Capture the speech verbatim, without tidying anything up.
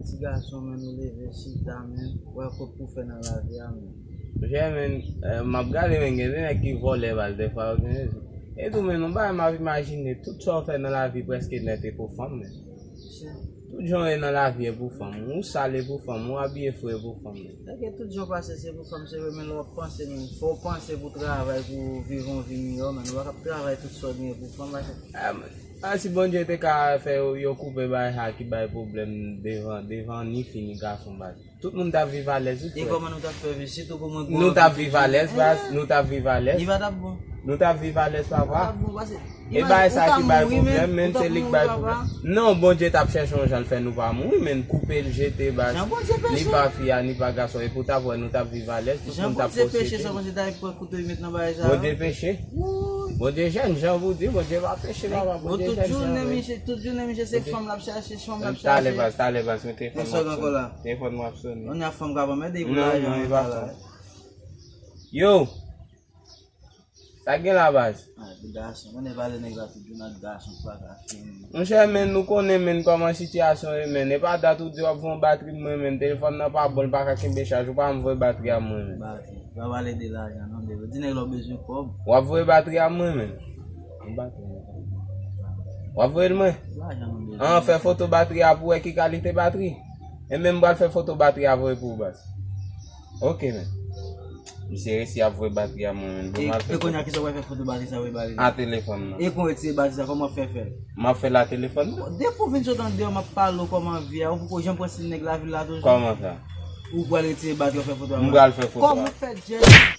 Ti gason, men, ou leve, chita, men, wè kòb pou fè nan lavi a, men. Monchè, men, eh, m ap gade, men, gen de nèg ki vòlè baz, dèfwa yo gen rezon. E tou, men, yon bagay m ap imajine, tout sa w fè nan lavi prèske nèt e pou fanm, men. Tout jan w ye nan lavi e pou fanm. Ou sal e pou fanm, ou abiye fou e pou fanm, men. Èske tout jan w pase se pou fanm, se vre, men lè w ap panse, men, fò w panse pou travay, pou viv yon vi miyò, men, ou pa kab travay tout sa w genyen pou fanm, pase Ah, si Bondye te ka fè yo, yo koupe bagay sa ki bay pwoblèm devan, devan ni fi ni gason, baz. Tout moun t ap viv alèz, wi, E frè. Kòman nou t ap fè viv? Sitou pou mwen, Nou t ap viv alèz, baz. Nou t ap viv alèz. Li pa t ap bon. Nou t ap viv alèz, papa. Pa t ap bon, pase E bagay sa ki bay pwoblèm, men, se li k bay pwoblèm. Non, Bondye t ap chèche yon jan l fè nou pa mouri, men koupe l, jete, baz. Ni pa fi a, ni pa gason. E pou t ap wè, nou t ap viv alèz, tout moun t ap posede. Bondye peche, sa, Bondye ta pran kouto, li met nan bagay sa. Bondye peche. Bondye jèn, jan w di, Bondye pa peche, papa. Bondye jèn, jan w di. Tout jounen, misye se fanm l ap chache, se fanm l ap chache. Talè, baz, talè, baz, men telefòn mwen ap sonnen. Telefòn mwen ap sonnen. Kounye a fanm k ap anmède pou lajan, non, non, e pa fanm. Yo! Sa k gen la, baz? Ah, pou gason, konnen pale nèg la tout jounen ak gason, pa ka fini. Monchè, men, nou konnen, men, kòman sitiyasyon ye, men. E pa dat ou di w ap voye yon batri mwen, men. Telefòn nan pa bon, li pa ka kenbe chaj. Ou pa voye batri a mwen, men. Batri. Pa pale de lajan, non, de. Di nèg la w bezwen kòb. W ap voye batri a mwen, men. Yon batri, men. W ap voye l mwen? Lajan nou bezwen. An, fè foto batri a pou wè ki kalite batri. E men m pral fè foto batri a voye pou ou, baz. Ok, men. Misye resi ap voye batri a mwen, men. Bon, m al fè foto. E kounye a, kisa w pral fè foto batri sa voye ba li? A telefòn nan. E kon retire batri sa, kòman w fè fè l? M ap fè l a telefòn nan. Depi w vin sot andeyò, m ap pale w kòman vi a, ou poko janm pran siy nèg lavil la toujou? Kòman sa? Ou pral retire batri, w ap fè foto a? M pral fè foto a. Kòman w fè djèl?